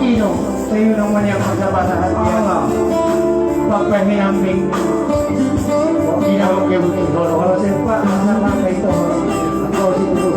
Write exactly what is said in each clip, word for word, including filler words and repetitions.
Ino, sai unang mani angka sabata hatian. Papahi ambing. Ina oke buti holo. Holo sepa sama kaito. Angka usi dulu.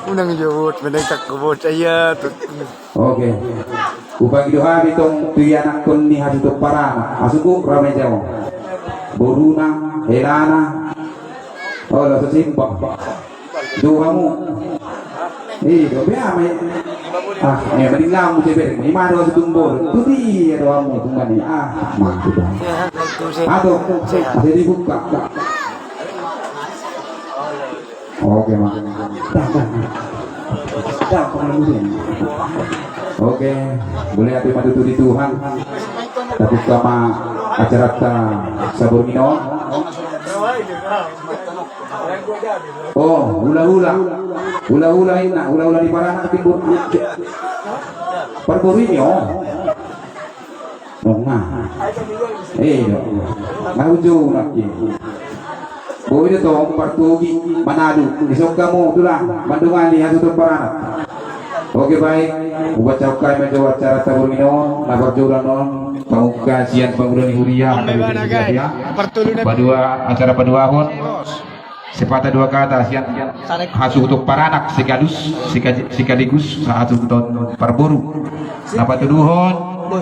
Unang jo bot, menengkak bot, iya tu. Oke. Hupagido hami tong tu ianakkon ni hasuhuton paranak. Asuhut rame jo. Boruna, helana. Oh, langsung simpang. Doamu. Ih, dope amai. Ah, eh, mending lamu ceber. Ima doa setumbor. Tu dia doamu, tunggu ni. Ah, mantap. Atau, asa dibuka. Oke, Mak. Dah, dah. Dah, pengalusin. Oke, boleh ate matutu di Tuhan. Tabuka ma acaranta saborngin on. Oh, hula-hula. Hula-hula inna, hula-hula di paranak timbul. Parboru i, oh. Nunga. Eh, do. Nga uju naki. Boi do tong partugi Manado. Isok hamu tulang mandongani hasuhuton paranak. Oke, baik. Hubaca hami ma jo acaranta borngin on, na parjolo on, pamungka sian pangula ni huria. Paduahon. Sepatah dua kata sian hasuhuton paranak sekaligus, seka-, sekaligus hasuhuton parboru. Na patoluhon,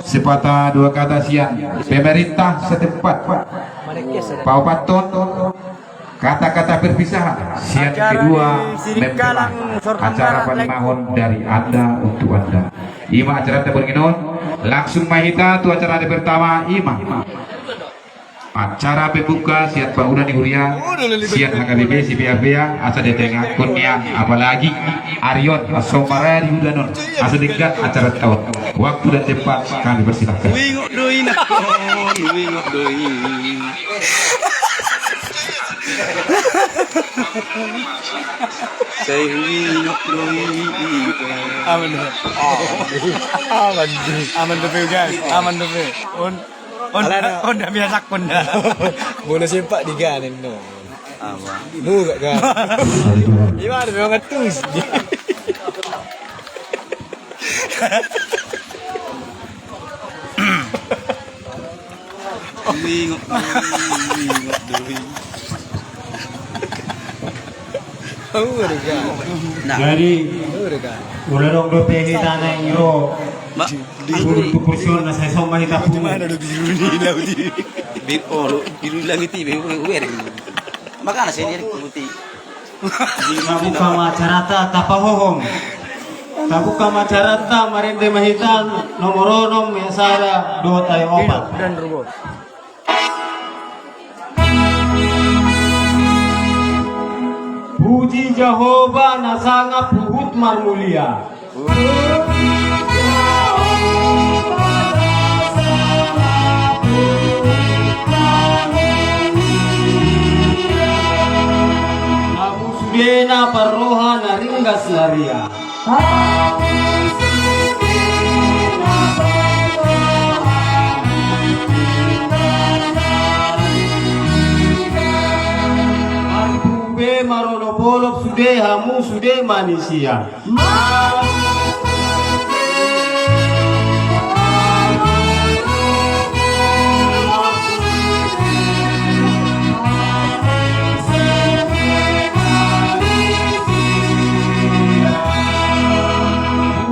sepatah dua kata sian pemerintah setempat. Paopathon, kata-kata perpisahan sian kedua mempelai. Acara palimahon dari Anda untuk Anda. Ima acaranta borngin on, langsung ma hita tu acara na pertama, ima. Acara pembuka sian pangula ni huria, sian H K B P, si Pea Pea, asa ditangiangkon nian, apalagi ari on, asa maradi ulanon, asa denggan acaranta on. Waktu dan tempat kami persilahkan. Huingot do i, nakkon, huingot do i. Sai huingot do i. Aman do. Aman do. Aman do pe, guys. Aman do pe. On. Onda, onda biasa, onda. Bola sempak diganen no. Apa? Buka kan. Ima do memang ngetus. Ingot, ingot doi. Jadi, ula dong dope hita na i ro. Di bulu tu kursi on na sai somba hita pungu. Di mana do biru ni lau di? Biru, oh, biru langit i, biru, biru. Makana sai dia putih. Tabuka ma acaranta, tapahohom. Tabuka ma acaranta, marende ma hita, nomor onom, ya sada, dua tai opat. Puji Jahowa na sangap huhut marmulia. Hamu sude na parroha na ringgas na ria. Marolopolop sude hamu sude manisia.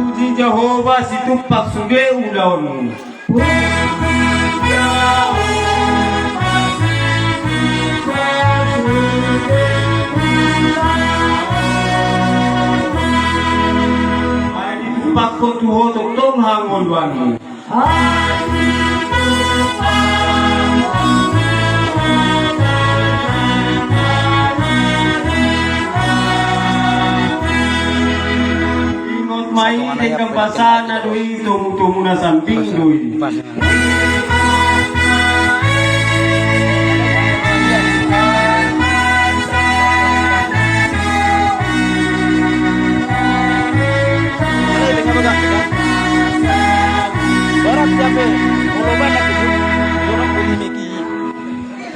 Puji Jahowa, situmpak sude ulaonmu. Ai ditumpakkon tu ho tongtong hangoluanmu. Ingot ma i, denggan basana do i, tomutomuna sambing do i.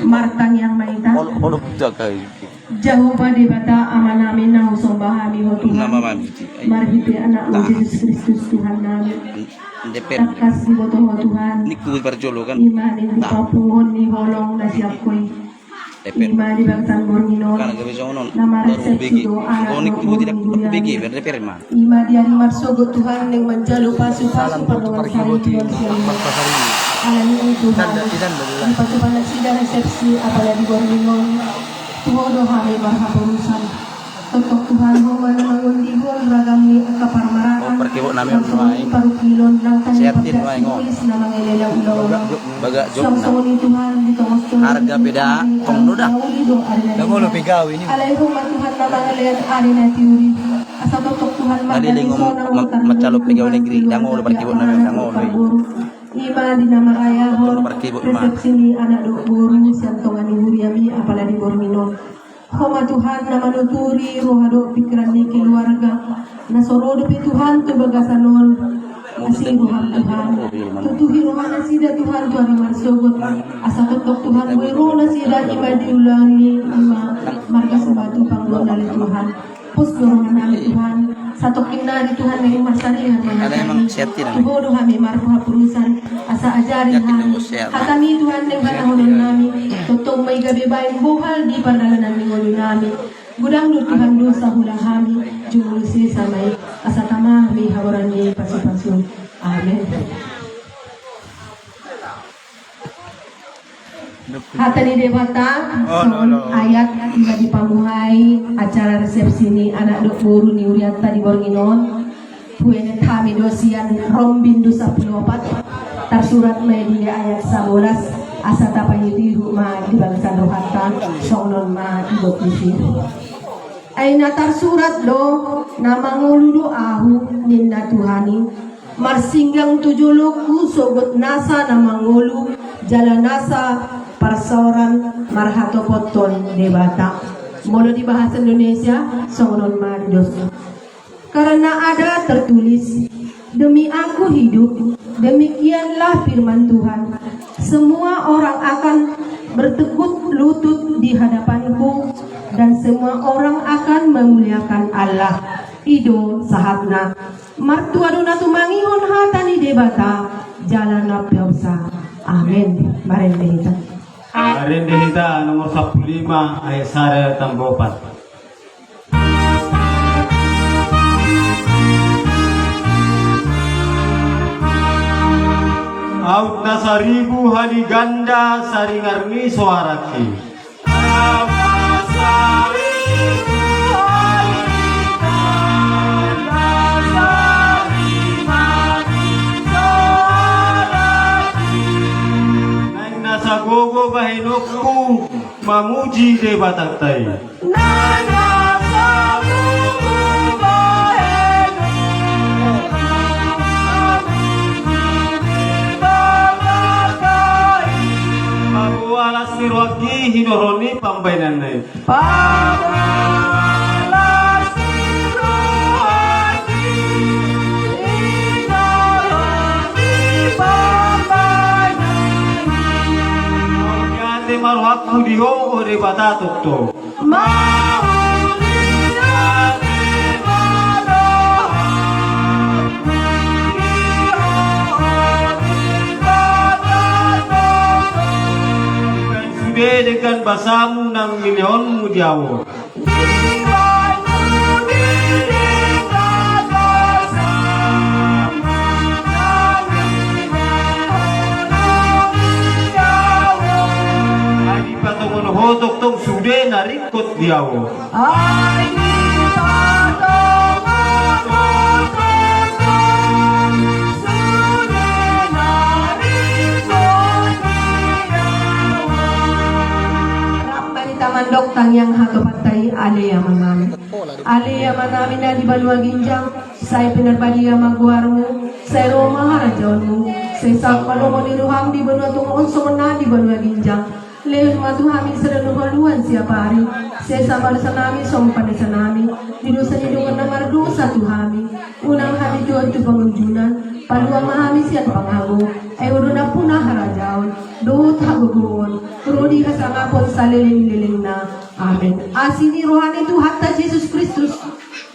Martangiang ma hita. Jahowa Debata Amanami na husomba hami ho Tuhan, marhite Anakmu Jesus Kristus Tuhannami. Tangkas diboto ho Tuhan, ima na dipapunguhon ni holong na sian Ho i. Ima di bagasan borngin on, na marsessu do anak dohot boru ni huria i. Ima di ari marsogot Tuhan naeng manjalo pasupasu pardongansaripeon sian i. Alani i Tuhan, dipatupa nasida resepsi apala di borngin on, tu Ho do hami marhaporusan. Tongtong Tuhan, Ho ma na mangondihon ragam ni angka parmaraan, laos songon i parungkilon nang tani parsiajar simulis na mangelelak ulaon. Songon i Tuhan, di tongos-tongos ni ari on, na uli do ari na denggan. Alai Ho ma Tuhan na mangalehon ari na tiur i. Asa tongtong Tuhan, marga ni sona ma-, mancalon pegawai negeri, dang olo parkibot nami, dang olo i. Ima di na marayahon resepsi ni anak dohot boru sian tonga ni huriami apala di borngin on. Ho ma Tuhan na manuturi roha dohot pingkiran ni keluarga na so ro dope Tuhan tu bagasan on. Asi roham Tuhan, tutuhi roha nasida Tuhan tu ari marsogot. Asa tongtong Tuhan, boi ro nasida ima di ulaon ni ima marga Simatupang do ale Tuhan. Pos do roha nami Tuhan, satongkin nari Tuhan naeng marsarian ma hami. Tu Ho do hami marhaporusan, asa ajari hami hatami Tuhan naeng hatahonon nami. Tongtong ma i gabe baen bohal di pardalanan ni ngolu nami. Godang do Tuhan dosa huula hami, jumolo sesa ma i, asa tama hami hagoran ni pasupasu. Amen. Hata ni Debata, songon ayat na dipamuhai acara resepsi ni anak dohot boru ni hurianta di borngin on. Huenet hami do sian Rom bindu sampulu opat, tarsurat ma i di ayat sabolas, asa tapaihutihut ma di bagasan rohanta, songon on ma didok disi. Ai na tarsurat do, na mangolu do ahu, ninna Tuhan i, marsinggang tu jolongku sogot nasa na mangolu jala nasa parsaoran marhatopothon Debata. Molo di bahasa Indonesia, songon on ma didok. Karena ada tertulis, demi aku hidup, demikianlah firman Tuhan. Semua orang akan bertekuk lutut di hadapanku, dan semua orang akan memuliakan Allah. I do sahatna. Martua do na tumangihon hata ni Debata jala na porsea. Amen. Marende hita. Marende hita nomor sampulu lima ayat sada tamba opat. Aut na saribu hali ganda saringar ni soarangki. Naeng nasa gogo bahenonku mamuji Debatanta i. Paboa las ni rohangki hinorhon ni pambahenanna i. Mauliate ma rohangku di Ho, o Debata tongtong. Sude denggan basamu nang nilehonmu di ahu on. Ai dipatongon Ho tongtong sude na ringkot di ahu on. Ai dipatongon Ho tongtong sude na ringkot di ahu on. Rap ma hita mandok tangiang hatopanta i, Ale Amanami. Ale Amanami na di banua ginjang, sai pinarbadia ma goarmu, sai ro ma harajaonmu, sai saut ma lomo ni roham di banua tonga on songon na di banua ginjang. Lehon ma tu hami sada ni hangoluan siapari, sesa ma dosanami songon panesanami di dosa ni dongan na mardosa tu hami. Unang hami tuat tu pangunjunan, palua ma hami sian pangago, ai Ho do nampuna harajaon dohot hagogoon, ro di hasangapon saleleng-lelengna. Amen. Asi ni roha ni Tuhanta Jesus Kristus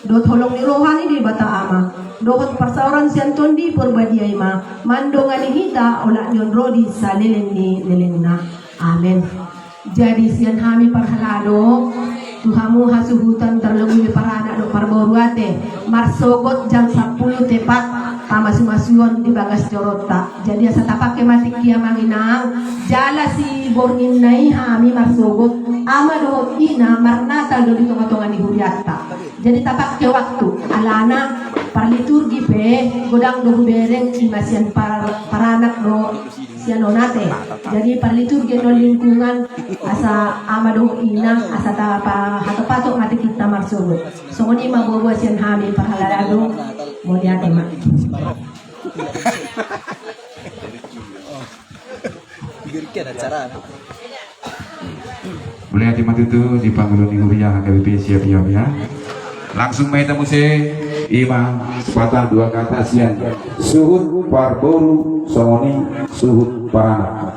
dohot holong ni roha ni Debata Ama dohot parsaoran sian Tondi Porbadia i ma mandongani hita olat ni on ro di saleleng ni lelengna. Amen. Jadi sian hami parhalado, tu hamu hasuhuton, tarlumobi paranak dohot parboru ate, marsogot jam sampulu tepat pamasumasuon di bagas joronta. Jadi asa tapake ma tingki, amang inang, jala siborngin nai hami marsogot, ama dohot ina marnatal do di tongatonga ni hurianta. Jadi tapake waktu, alana parliturgi pe godang do hubereng, ima sian par-, paranak do sian on ate. Jadi parliturgi do lingkungan, asa ama dohot ina, asa tapahatopatop ma tingkinta marsogot. Songon i ma boa-boa sian hami parhalado, mauliate ma. Mauliate ma tutu di pangulu ni huria H K B P Siap Iap ya. Langsung ma hita muse, ima sepatah dua kata sian suhut parboru songon i suhut paranak.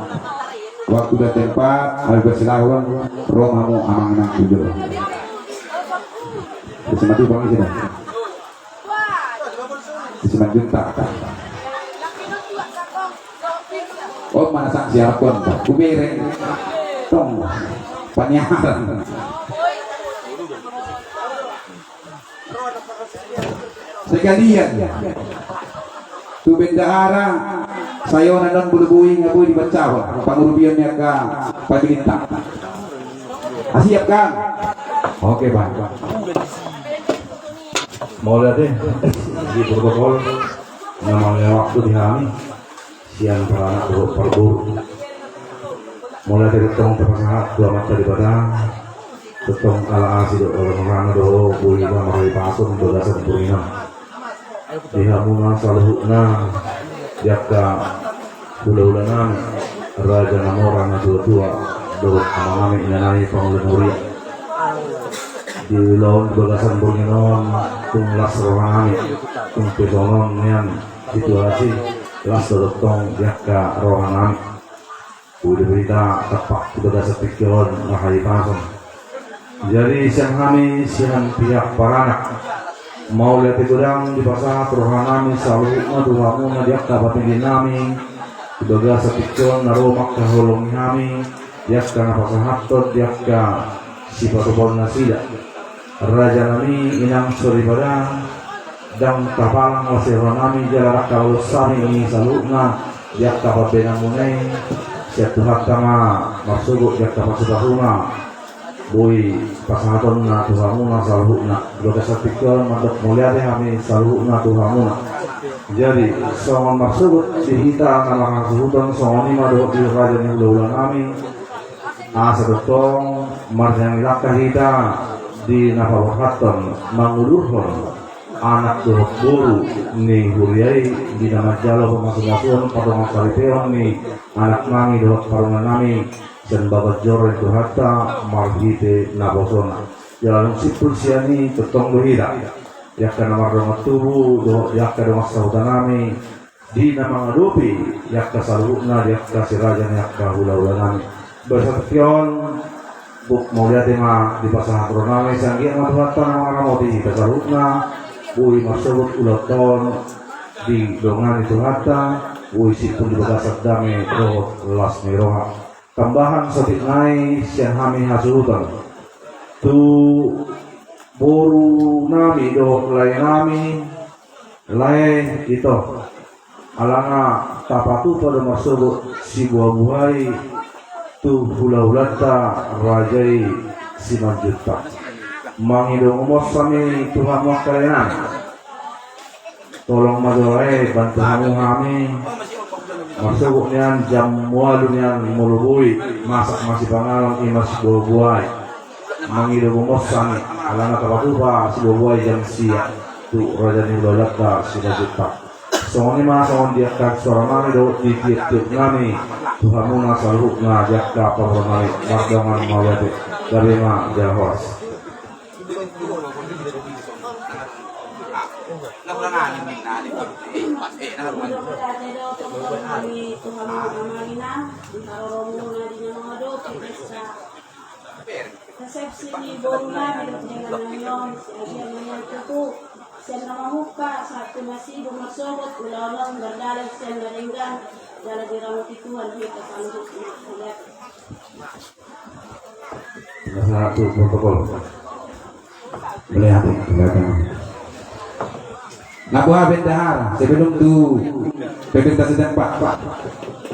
Waktu dan tempat hami persilahkan, ro ma hamu amang inang tu jolo. Isi ma tu bang, isi dah. Isi ma tu tak. Oh, mana saksi akun? Hubereng. Tong. Penyiaran. Sekalian tu bendahara, sai on annon bulubui nga boi dibancahon pangurupion ni angka pabilinta. Ah, siap kan? Oke, Bang. Mauliate di protokol na mangalehon waktu di hami sian paranak dohot parboru. Mauliate tongtong tapasahat tu Amanta Debata, tongtong ala asi dohot ala nurana do boi marhahipason di bagasan borngin on. Di hamuna saluhutna, di angka hulahula nami, raja na mora, natuatua dohot ama nami, ina nami, pangula ni huria. Di ulaon di bagasan borngin on, tung las roha nami, tung pe songon on nian situasi, las do tongtong di angka roha nami. Boi do hita tampak tu bagasan tingki on marhahipason. Jadi sian hami sian pihak paranak, mauliate godang dipasahat roha nami saluhutna tu hamuna di angka patinggi nami, tu bagasan tingki on na ro mangkaholongi hami di angka na pasahathon, di angka sipatupaon nasida. Raja nami, inang soripada, ndang tapalang las ni roha nami jala ndang tapalang las hami saluhutna di angka pambahenanmuna i. Sian Tuhanta ma marsogot di angka pasupasuna boi pasahatonna tu hamuna saluhutna. Di bagasan tingki on mandok mauliate hami saluhutna tu hamuna. Jadi songon marsogot di hita na marhasuhuton, songon i ma dohot di raja ni hulahula nami. Asa tongtong marnang langka hita di na paborhathon mangudurhon anak dohot boru ni huria i, di na manjalo pamasumasuon, pardongansaripeon ni anak nami dohot parumaen nami sian bagas joro ni Tuhanta marhite naposona. Jala dung simpul sian i tongtong do hita di angka na mardongan tubu dohot di angka dongan sahuta nami, di na mangadopi di angka saluhutna, di angka si raja ni angka hulahula nami. Bagasan tingki on, buk mauliate ma dipasahat roha nami, sai anggiat ma Tuhanta na mangaramoti hita saluhutna, boi marsogot ulaonta on didongani Tuhanta, boi simpul di bagasan dame dohot las ni roha. Tambahan saotik nai sian hami hasuhuton tu boru nami dohot lae nami. Lae, ito, alana tapatupa do marsogot sibuhabuhai tu hulahulanta raja i Simanjuntak. Mangido gomos hami tu hamu angka lae nami. Tolong ma jo lae, bantu hamu hami. Marsogot nian jam ualu nian molo boi, masak ma sipanganon, ima sibuhabuhai. Mangido gomos hami, alana tapatupa sibuhabuhai jam sia tu raja ni hulahulanta Simanjuntak. Songon i ma songon di angka suara nami dohot di tioptiop nami tu hamuna saluhutna di angka pamoruon nami, mardongan mauliate. Gabe ma jala horas. Resepsi ni boru nami dohot denggan nami on, sai anggiat ma nian tutu sian na mamungka sahat tu na sidung marsogot, ulaon on mardalan sian na denggan jala diramoti Tuhan hita saluhutna. Mauliate. Masalah tu protokol. Melihat, melihat. Na boha bendahara, sebelum tu pemerintah setempat.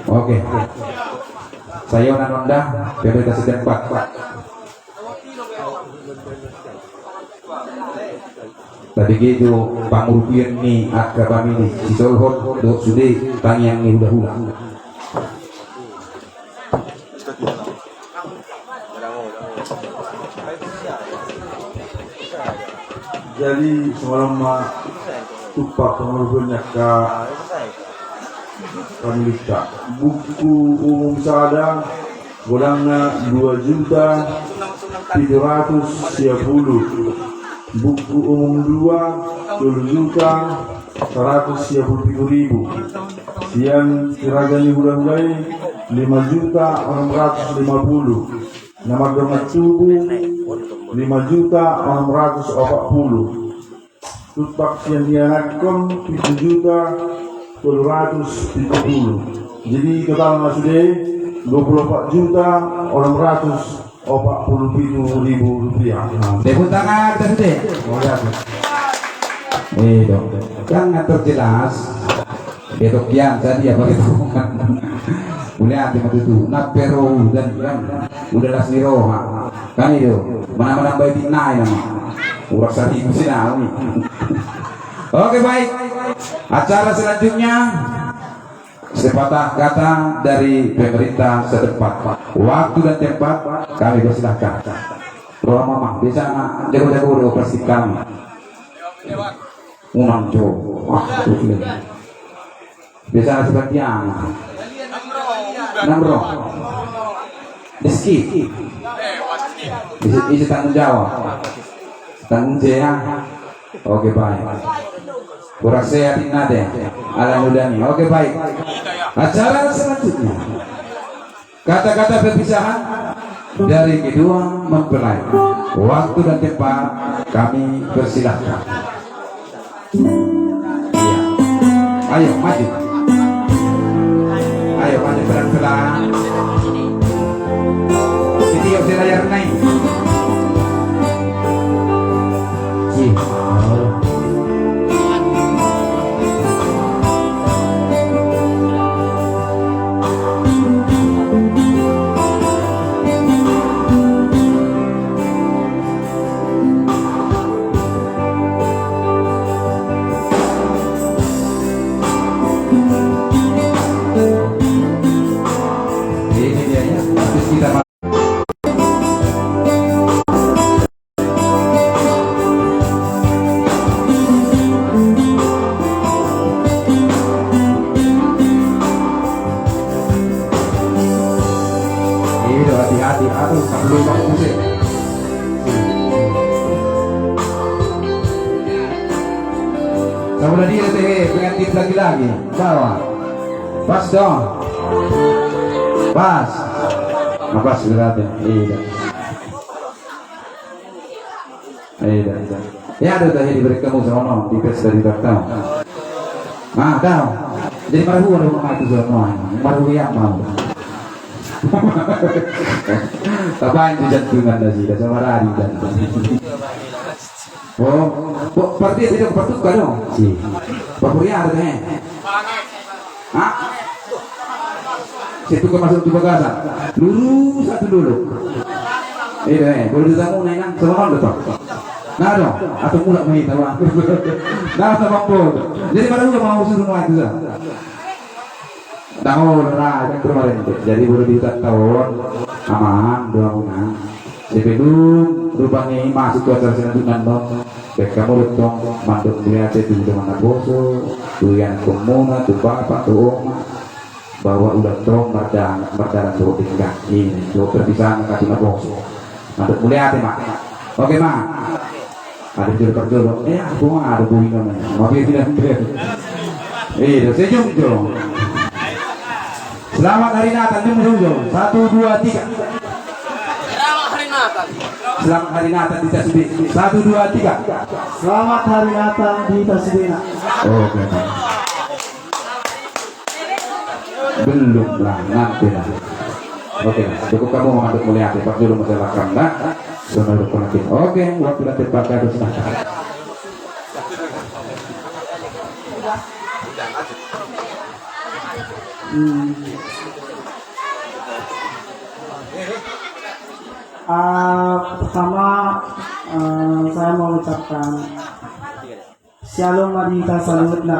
Oke. Sayo na nonda, pemerintah setempat. Tabege tu pangurupion ni angka pamili, sisolhot dohot sude tangiang ni hulahula. Jadi semalam ma tumpak pangurupion ni angka pamili. Buku umum sada, godangna dua juta pitu ratus sia pulu. Buku umum dua, tolu juta saratus sia pulu pitu ribu. Sian siraga ni hulahula i, lima juta onom ratus lima pulu. Na mardongan tubu, lima juta onom ratus opat pulu. Tumpak sian ianakhon, pitu juta tolu ratus pitu pulu. Jadi totalna sude dua pulu opat juta onom ratus opat pulu pitu ribu rupiah. Nah. Tepuk tangan, kita sude. Oh, ya, tuh. Itu. Kan ngatur jelas. Betok kian tadi apa kita bukan. Mulai hati mati tu. Napero dan kan. Udah las ni roha. Kan itu. Mana-mana baik tinai nama. Urak sari musim. Oke, baik. Acara selanjutnya, sepatah kata dari pemerintah setempat. Waktu dan tempat kami persilahkan. Roha mamang, biasa na jago-jago udah operasi kami. Unang jo. Wah, itu. Biasa na seperti yang. Nang ro. Di skip. Isi, isi tanggung jawab. Tanggung jawab. Oke, baik. Kurang sehat ini ada. Alhamdulillah nih. Oke, baik. Acara selanjutnya. Kata-kata perpisahan dari kedua mempelai. Waktu dan tempat kami persilahkan. Iya. Ayo, maju. Ayo, maju pelan-pelan. Sini, yuk, di layar naik. Iya. Ini dia, ya. Habis kita Ini udah hati-hati, aduh, tak perlu, tak perlu sih. Kamu tadi ya, teh, pengantin lagi-lagi, bawa. Pas dong. Pas. Nah, pas berarti. Iya. Ayo, dah. Ya, ada tadi diberi kamu sama non, di pesta di Batam. Ah, tahu. Jadi marhua dong, mama itu sama. Marhua yang mau. Tapain tu jantungan dah sih, dah sama rari jantung. Oh, kok parti tidak partukka dong? Si. Papuria ada, eh. Hah? Situ ke masuk tu bagasan. Lurus satu dulu. Iya, eh, boleh ditemu, nah, kan? Sama kan, betul? Nah, dong, atau mulak main, apa? Nah, sama pun. Jadi, pada dulu mau suruh mau itu, dah. Tahu, lah, kan kemarin. Jadi, boleh ditahu, aman, dua, aman. Sebelum rupani masuk tu acara selanjutna, non, baen hamu do tong mandok mauliate tu dongan naposo, tu ianakhonmuna, tu bapa, tu oma, bahwa ulaon tong mardalan, mardalan dohot denggan. Ini, dohot perpisahan, angka tu naposo. Mandok mauliate ma. Oke, ma. Ada jolo parjolo. Eh, aku mah ada bohina, ma. Maaf ya, tidak, tidak. Iya, senyum, jolo. Selamat Hari Natal, jom, jom, jom. Satu, dua, tiga. Selamat Hari Natal. Selamat Hari Natal di Tasbih. Satu, dua, tiga. Selamat Hari Natal di Tasbih, nak. Oke. Belum lah, nanti lah. Oke, cukup kamu mengandung mulia hati, Pak Juru, masalah kanda. Sudah berpengaruh. Oke, waktu nanti pakai harus. Hmm. Ah, pertama, eh, saya mau ucapkan Syalom ma di hita saluhutna.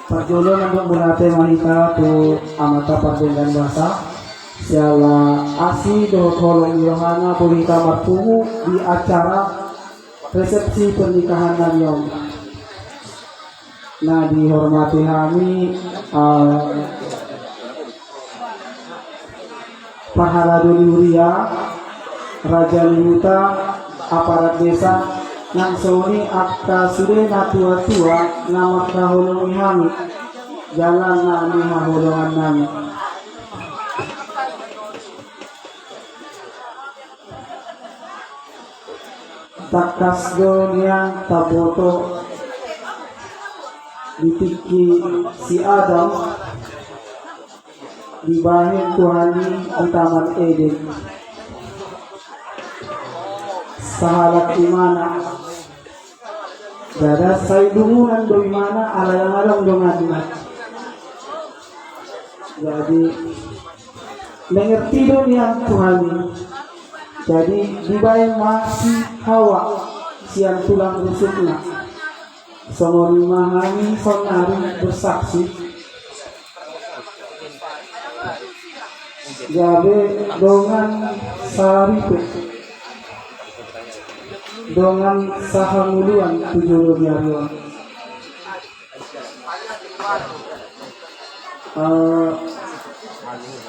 Parjolo mandok mauliate ma hita tu Amanta Pardenggan Basa, siala asi dohot holong ni rohana boi hita marpungu di acara resepsi pernikahan nami on. Na dihormati hami, eh, parhalado ni huria, raja ni huta, aparat desa, nang songon i angka sude na tua-tua na mangkaholongi hami jala na nihaholongan nami. Tangkas do nian taboto di tingki si Adam dibahen Tuhan i di Taman Eden sahalak imana. Jala sai dungunan do imana ala ndang adong donganna. Jadi mengerti do nian Tuhan i. Jadi dibahen ma si Hawa sian tulang rusukna. Songon i ma hami saonari bersaksi gabe dongan saripe, dongan sahangoluan tu jolo ni ari on. Eh,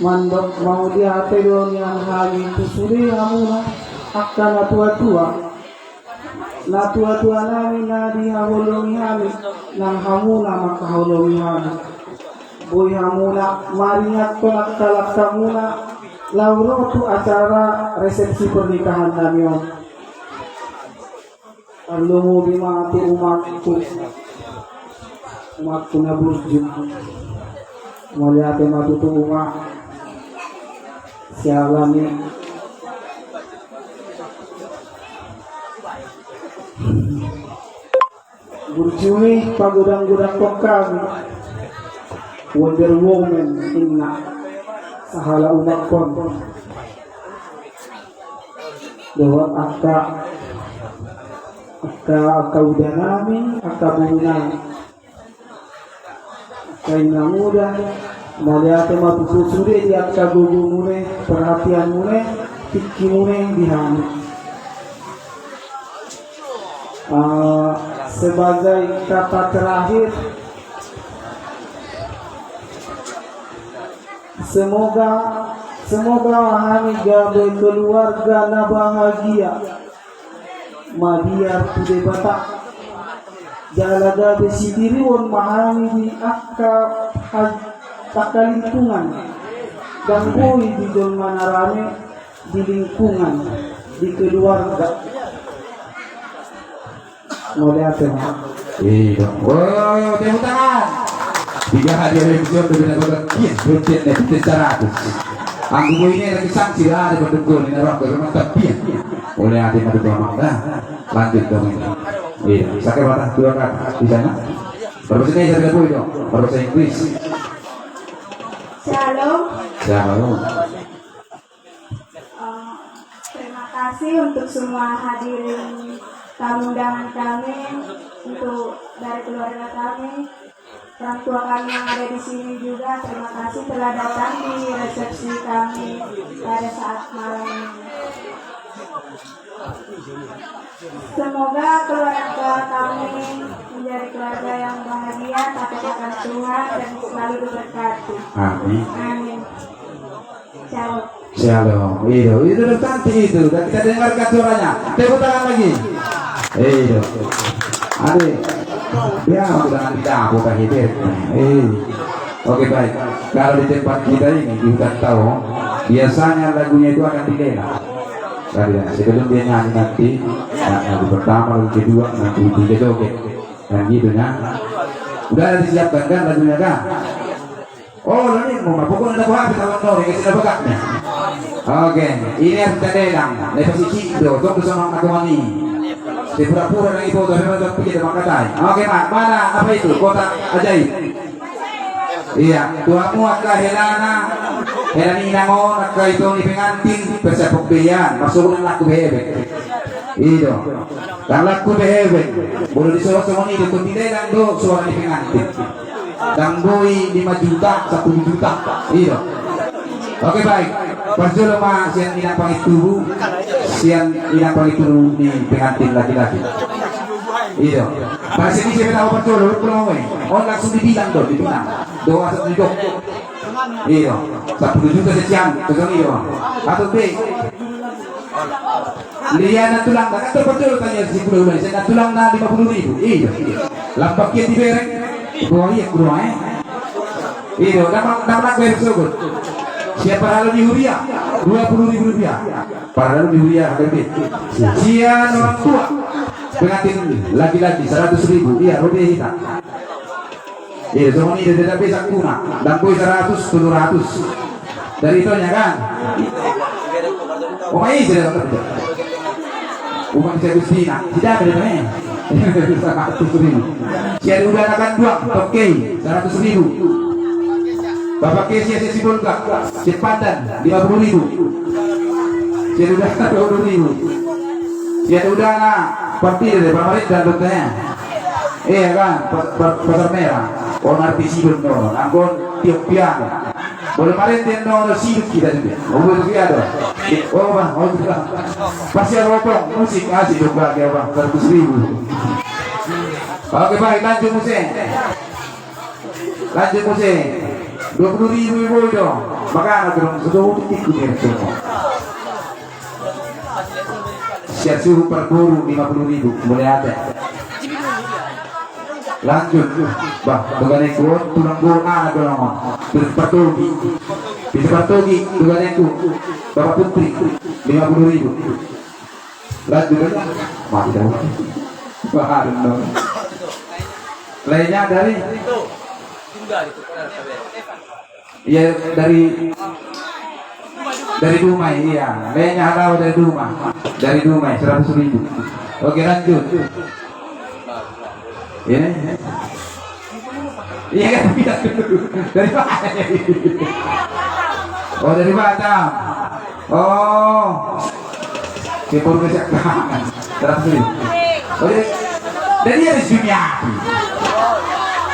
mandok mauliate do nian hami tu sude hamuna angka na tua-tua. Na tua-tua nami na dihaholongi hami, nang hamuna mangkaholongi hami. Boi hamuna maringathon angka langkamuna laho ro tu acara resepsi pernikahan nami on. Tarlumobi ma tu umakku, umakku na burju. Mauliate ma tutu umak. Siala ni burjumi pagodang-godangkon hami. Wonder Woman inna sahala umakkon. Dohot angka, angka, angka uda nami, angka boru nami. Angka inanguda, mauliate ma tutu sude di angka gogomuna, perhatianmuna, tingkimuna di hami. Ah, sebagai kata terakhir, semoga, semoga hami gabe keluarga na bahagia, mabiar tu Debata. Jala gabe sitiruon ma hami di angka ha-, angka lingkungan. Ndang boi di jolma na rame di lingkungan, di keluarga. Mauliate ma. Iya. Wah, tepuk tangan. Tiga hadiah yang jujur dari Nabaga. Iya, betul, betul, seratus. Anggo boi ni lagi sanksi lah, ada betul ni, narok, memang tapi. Mauliate ma tutu amang dah. Lanjut dong ini. Iya, sakit patah dua kata di sana. Berbahasa Indonesia tidak boleh dong. Berbahasa Inggris. Shalom. Shalom. Eh, terima kasih untuk semua hadirin tamu undangan kami, untuk dari keluarga kami, orang tua kami yang ada di sini juga, terima kasih telah datang di resepsi kami pada saat malam ini. Semoga keluarga kami menjadi keluarga yang bahagia, taat akan Tuhan, dan selalu diberkati. Amin. Amin. Shalom. Shalom. Itu, itu udah cantik itu. Dan kita dengarkan suaranya. Tepuk tangan lagi. Itu. Adik. Dia udah nanti dapur kan itu. Eh. Oke, baik. Kalau di tempat kita ini, di hutan Tao, biasanya lagunya itu akan dilelang. Tapi ya, sebelum dia nyanyi nanti, nah, lagu pertama, lagu kedua, nanti dia joget. Kan gitu, ya. Udah ada disiapkan kan lagunya, kan? Oh, lo ni, mau mabukul na buah, kita lo nori, kita bagak ni. Oke, ini harus kita lelang. Lepas isi, do, tong tu sama aku ni. Di pura-pura lagi foto, memang tak pikir, memang katai. Oke, Mak, mana, apa itu? Kotak ajaib. Iya, tu hamu angka helana, hela ni inang on, angka ito ni pengantin, persepok bean, masuk na laku bebek. Ido. Ndang laku be heben. Molo disohot songon i do, tong dilelang do suara ni pengantin. Ndang boi lima juta, sampulu juta. Ido. Oke, baik. Parjolo ma sian inang pangintubu, sian inang pangintubu ni pengantin laki-laki. Ido. Pas ini siapa tahu parjolo, lu pulang we. On langsung dibilang do, dibilang. Do asal didok. Ido. Sampulu juta sekian, tu songon i do. Atau be. Lian na tulang na, kan terpecul tanya si puluh ulai, saya tulang na lima puluh ribu. Iya. Lampak kian dibereng. Dua iya, dua, eh. Iya, nama, nama nak bayar sogot. Siapa lalu di Huria? Dua puluh ribu rupiah. Para lalu di Huria, H K P. Sian orang tua. Pengantin laki-laki seratus ribu. Iya, rupiah kita. Iya, songon i do, tidak bisa kuna. Ndang boi saratus, tolu ratus. Dari itonya kan? Oh, ma ise dapat itu? Umat si Agustina. Tidak ada itu, eh. Saratus ribu. Si ada udah akan dua, oke, saratus ribu. Bapak Kesia, si Bolga, si Pandan, lima puluh ribu. Si ada udah dua puluh ribu. Si ada udah anak, pasti deh, pamarita, dokternya. Iya kan, pa-, pa-, Pasar Merah. Oh, ngerti sidon no, angkon tiok piano. Boleh marende no, no sidon kita juga. Oh, betul ya do. Oh, bang, oh, bang. Pasti ada opong, musik asik dong, bang, ya, bang, seratus ribu. Oke, baik, lanjut musik. Lanjut musik. Dua puluh ribu, ibu, dong. Makanya, dong, sudah ikut ya, semua. Sian suhut parboru lima puluh ribu, mauliate. Lanjut, bah, doganengku on, tulang boru anak dolangon. Pintu Partogi. Pintu Partogi, doganengku. Bapak Putri, lima puluh ribu. Lanjut, mati dah. Wah, aduh, no. Lainnya dari? Iya, dari, dari Dumai, iya. Lainnya halaho dari Dumai. Dari Dumai, seratus ribu. Oke, lanjut. Ini? Iya, kan? Dari mana? Oh, dari Batam. Oh. Ke Purwosakti. Seratus ribu. Oh, iya. Dari ya, Sumiati.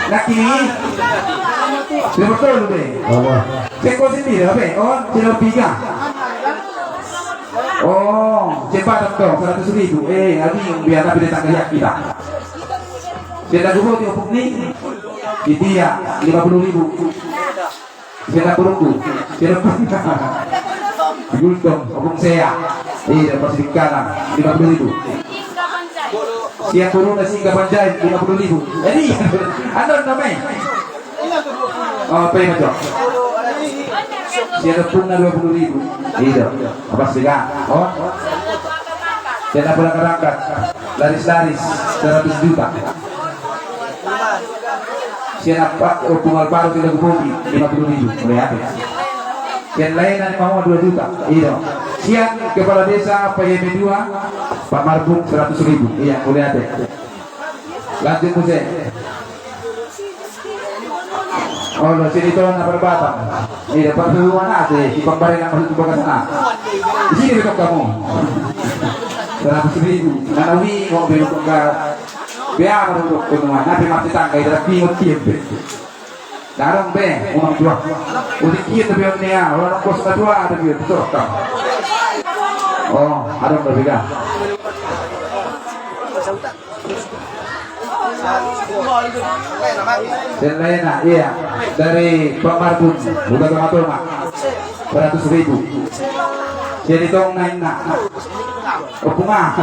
Laki. Lima puluh deh. Allah. Cek kau sendiri, apa? Oh, tidak tiga. Oh, cepat dong, seratus ribu. Eh, nanti biar tapi datang ke kita. Sian Dago Boti, opung ni. Di dia, lima puluh ribu. Sian Dago Boti. Sian Dago Boti. Di Gultom, opung Sea. Iya, pas di kanan, lima puluh ribu. Sian Puruna Singga Panjai, lima puluh ribu. Jadi, anu namanya. Oh, pe ma, Cok. Sian Opung na dua puluh ribu. Iya. Apa sih, Kak? Oh. Sian Opung na karangkat. Laris-laris, seratus juta. Sian apa? Opung Alvaro, tidak kupogi, lima puluh ribu. Boleh habis. Sian lain na mau dua juta. Iya. Sian kepala desa P H M dua, Pak Marbun, seratus ribu. Iya, boleh habis. Lanjut musik. Oh, lo sini to na parbatang. Ini dapat dulu mana sih? Si pembareng yang masuk ke sana. Di sini betok kamu. Seratus ribu. Mana wi mau betok ke bea betok ke mana? Tapi masih tangga itu tapi mau tiap. Darong be, umang dua. Udik kian tapi on nia, orang kos kedua tapi on, betul kamu. Oh, ada udah beda. Selena, iya. Dari Pak Marbun, udah tengah-tengah. Seratus ribu. Jadi tong naik nak. Opung ah.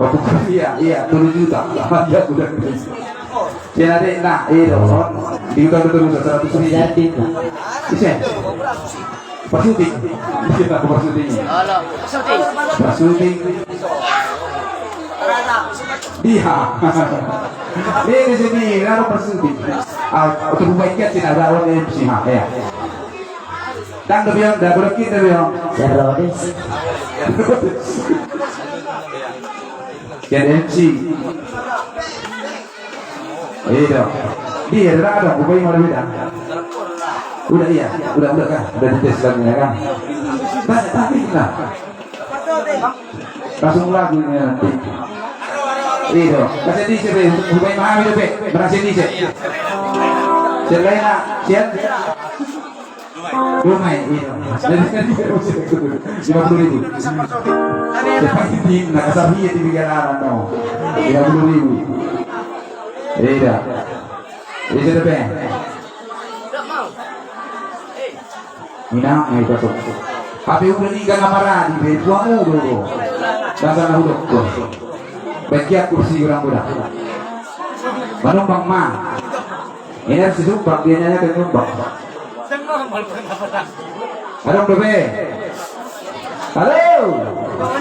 Opung ah, iya, iya, tolu juta. Iya, udah. Sian adek na, iya dong. Di utang betul, seratus ribu. Jadi, nah. Ise? Pasuting. Iya, pasuting. Pasuting. Iya. Ini sini, lalu pasuting. Ah, untuk buat ikan sih, ada orang M C mah, ya. Dang dope on, dang dope on. Ya, Rodes. Ya, M C. Iya dong. Dia ada dong, bukan yang lebih dah. Udah, iya, udah, udah kan, udah dites lagi ya kan. Banyak tapi lah. Langsung lagu ini nanti. Iya dong. Kasih di sini, bukan yang mahal itu, Be. Berhasil di sini. Selain nak, siap. Lumayan, iya. Jadi, lima puluh ribu. Cepat ini, nah, kasar dia di pikiran, no. Lima puluh ribu. Iya. Iya, sudah, Be. Mina, ayo kasuk. Tapi udah ni gana maradi, Be, buang udah. Dasar na udah. Baik ya, kursi orang udah. Manumpang ma. Ini harus disumbang, dia nanya ke nyumbang. Adong dope. Halo.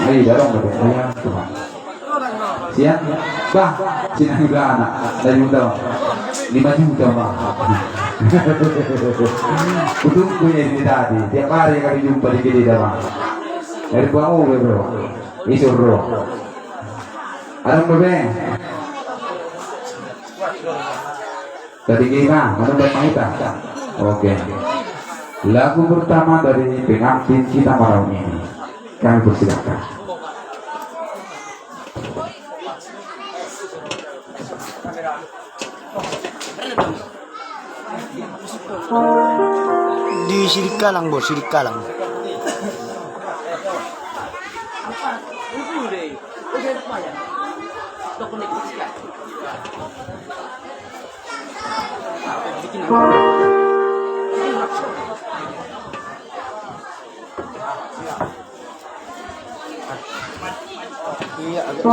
Ayo, adong dope. Ayo, Tuhan. Siap? Bah, sini juga anak. Dari udah. Lima juta, Bang. Kutunggu ya ini tadi. Tiap hari kami jumpa di Gededa, Bang. Dari Pulau Uwe, bro. Isur, bro. Adong dope. Tadi kita, mana Bang Maita? Oke. Lagu pertama dari pengantin kita malam ini. Kami persilakan. Di Sidikalang, Bos, Sidikalang. Iya, agak.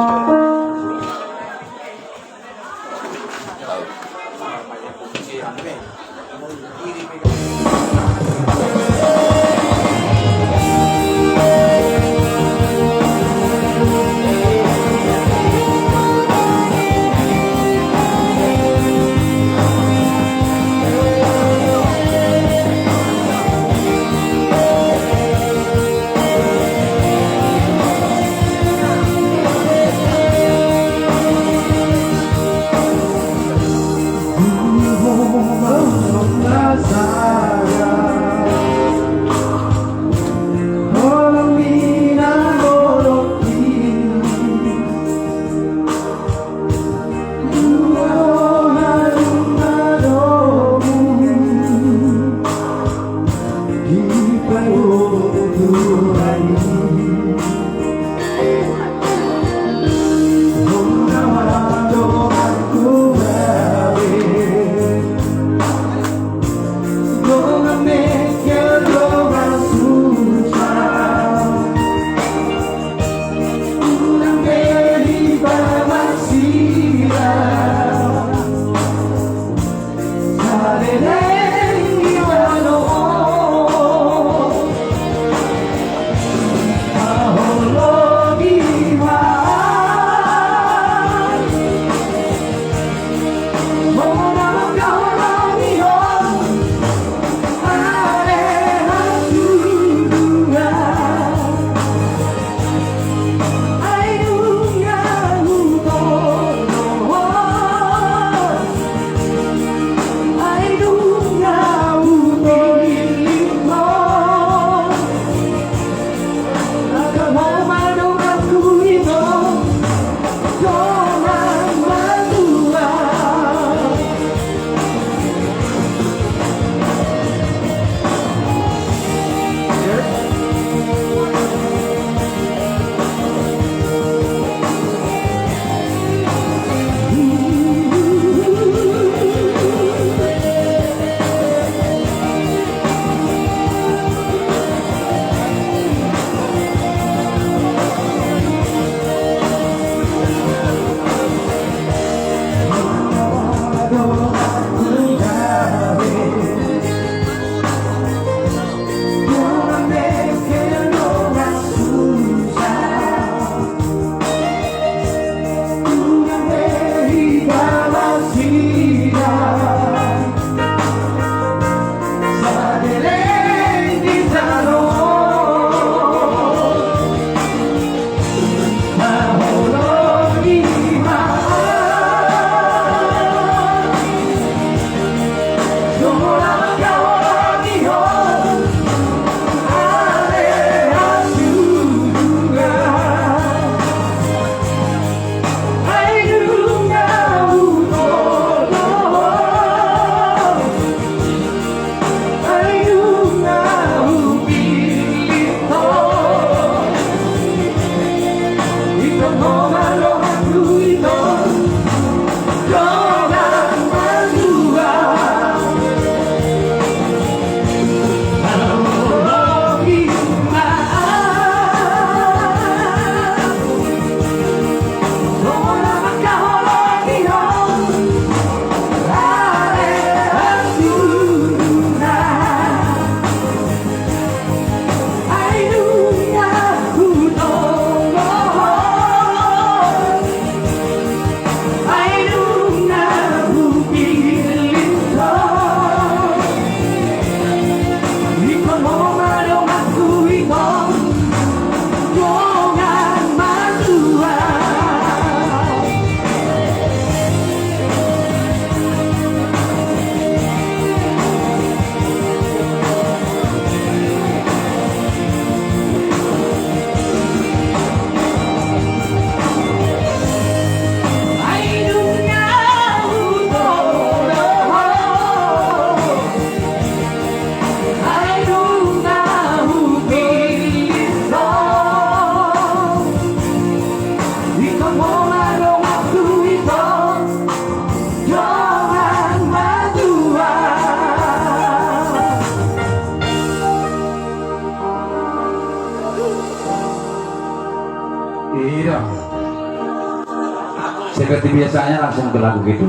Seperti biasanya langsung ke lagu gitu.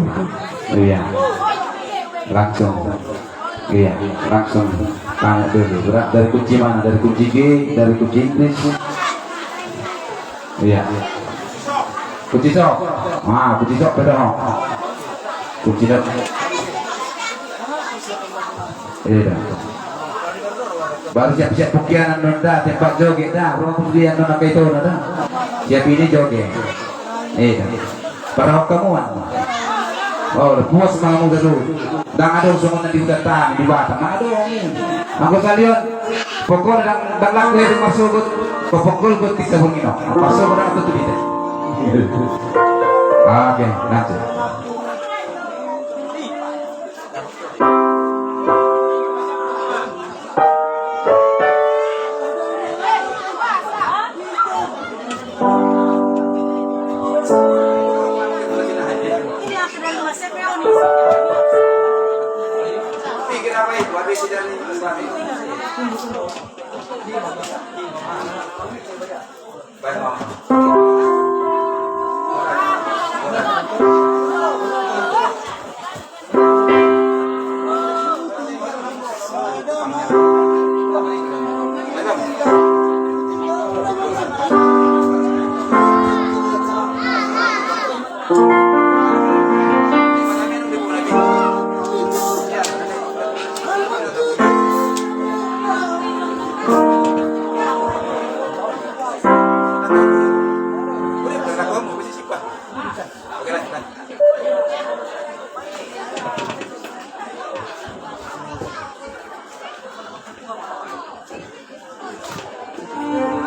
Iya. Langsung. Iya, langsung. Tanya dulu. Berat dari kunci mana? Dari kunci G, dari kunci Inggris. Iya. Kunci sok. Ah, kunci sok, betul. Kunci sok. Iya. Baru siap-siap pukianan non da, tempat joget da, ruang pukian non angka itu da. Siap ini joget. Iya. Para kamuan. Oh, puas mamu gadu. Ndang adong songon na di huta tani di Batam. Ndang adong. Anggo salion. Pokokna ndang, ndang laku heri marsogot. Pokokna got kita bengino. Marsogot ndang tutu kita. Oke, lanjut.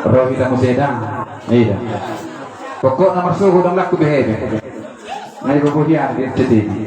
Ro hita muse da. Iya. Pokokna marsogot ndang laku be hebe. Ngai bobo hian di R C T I.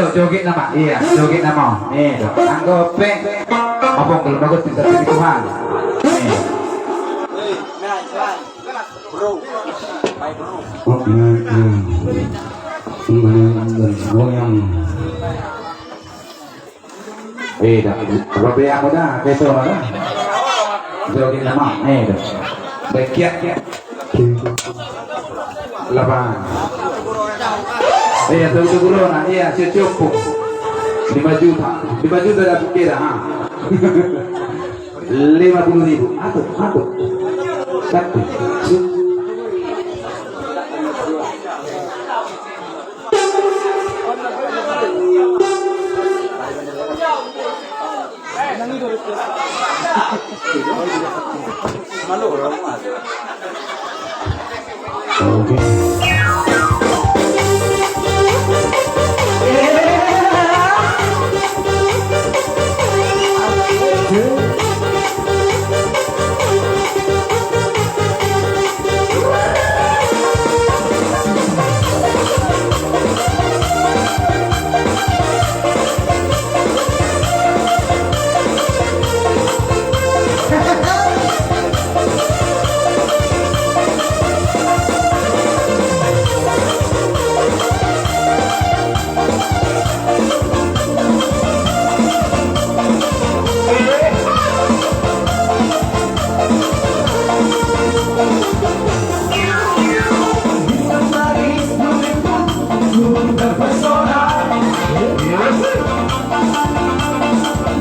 Joget nama, iya, joget nama. Nih, tuh. Anggo pe. Apa kalau bagus bisa jadi Tuhan? Nih. Oh, iya, iya. Goyang. Eh, dah. Apa be aku dah? Kayak itu dah. Joget nama. Nih, tuh. Baik, ya. Lapan. Iya, tuh, tuh, guru, nah, iya, si Cupu. Lima juta. Lima juta dapat kira, ha. Lima puluh ribu. Aku, aku. Satu.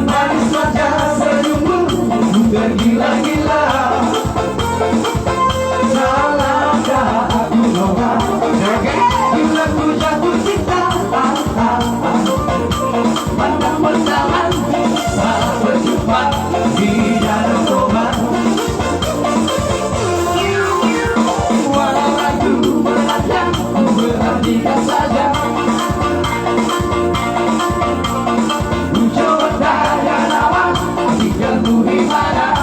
Manis wajah senyummu, ku tergila-gila. Salahkah aku, Nora? Bila ku jatuh cinta, pandang berjalan, saat berjumpa di Danau Toba. Walau ragu menatap, ku berhentikan saja. Ku coba daya nawan, tinggal ku ibadah.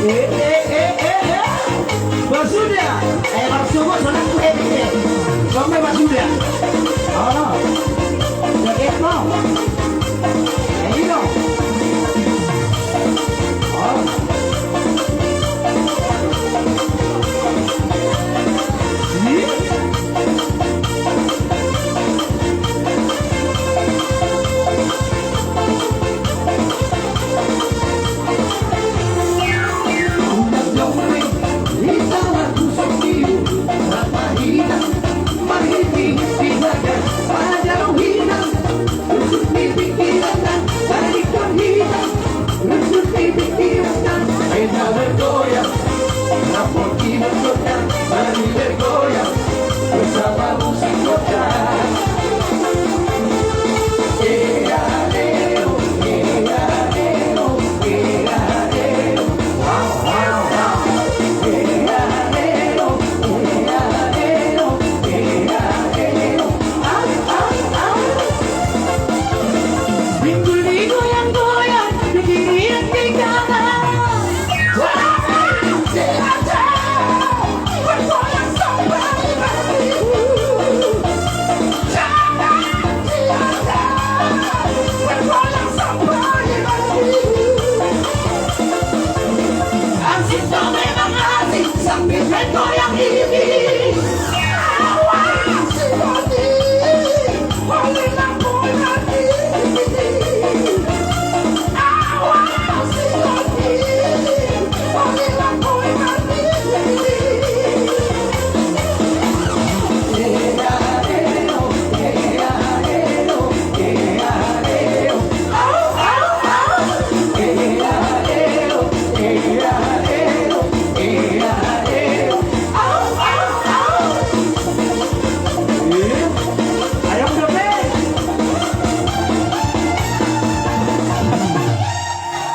Eh, eh, eh, eh, eh. Basuda. Eh, Basuda, sana ku hebat, eh. Sampai Basuda. Oh. Joget mau. Eh, ini dong. Oh. Ini.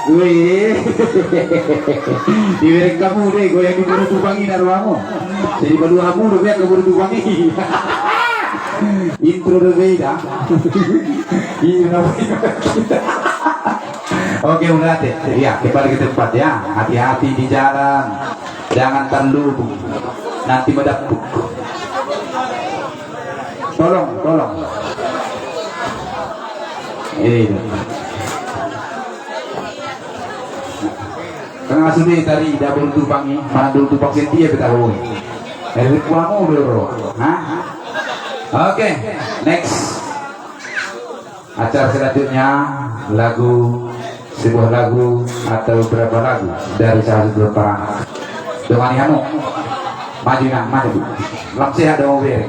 Wih. Dibereng hamu do goyang di Boru Tubang i na rohamu. Jadi balu hamu do goyang di Boru Tubang i. Intro do beda. Iya. Oke, udah deh. Ya, kembali ke tempat ya. Hati-hati di jalan. Jangan terlubung. Nanti meledak. Tolong, tolong. Iya. Tangkas sude tarida Boru Tubang i, manang Boru Tubang sian dia pe tahu. Dari kuamu dulu. Hah? Oke, next. Acara selanjutnya lagu, sebuah lagu atau beberapa lagu dari salah satu para anak. Dongani hamu. Maju, Inang, maju. Lam sehat dong, bere.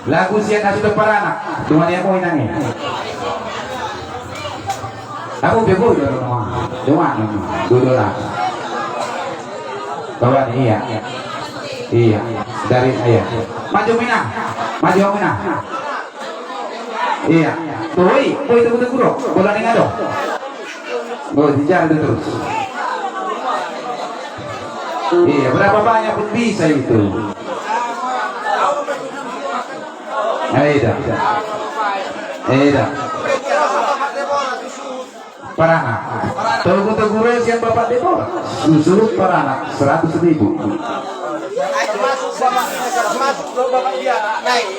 Lagu sian na sudah para anak. Dongani hamu, Inang, i. Aku bego ya, dongani. Dongani. Dua-dua lah. Bawa nih, iya. Iya. Dari, iya. Maju, Inang. Maju, Inang. Iya. Tuh, woi, woi, tunggu, tunggu, bro. Bola ning ado. Oh, dijalan terus. Iya, berapa banyak pun bisa itu. Ayo dah. Ayo dah. Paranak. Togu-togu ro sian Bapak Debora. Susuhut paranak seratus ribu.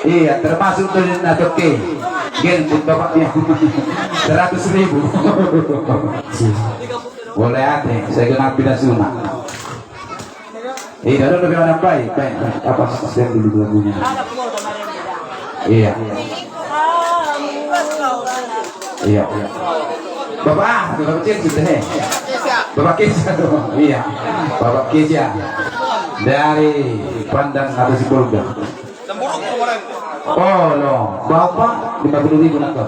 Iya, termasuk dari na toke. Gen pun Bapak dia. Seratus ribu. Boleh ate, saya kenal pindah sunat. Eh, dah, dah, dah, dah, baik, baik, baik. Apa, stand dulu lagunya. Iya. Iya. Bapak, ah, Bapak Kecil sudah, eh. Bapak Kecil, iya. Bapak Kecil. Dari Pandan atau Sibolga. Oh, lo. Bapak, lima puluh ribu nangkep.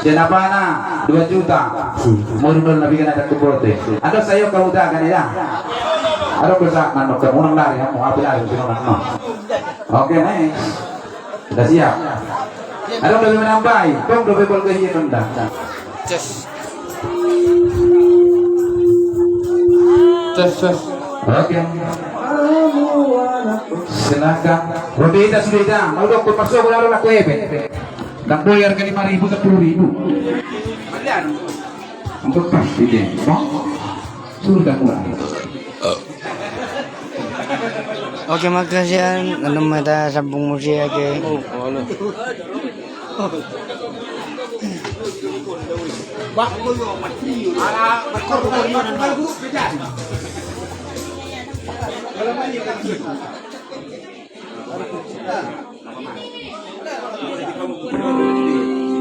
Sian apana dua juta. Modun do na piga na dang kuboto i. Adong sayo kamu tagan i da. Adong do sa nano kamu nang lari hamu api lari sino nano. Oke, next. Sudah siap. Adong dope manambai, tong dope bol gahian onda. Ces. Ces, ces. Oke. Silakan. Roti ita sudah ita. Mau dok, pas so bola rola kue be. Nang boyar kali lima ribu, sepuluh ribu. Untuk pas di demo. Sudah mulai. Oke, makasih an, anu mata sambung musik, oke.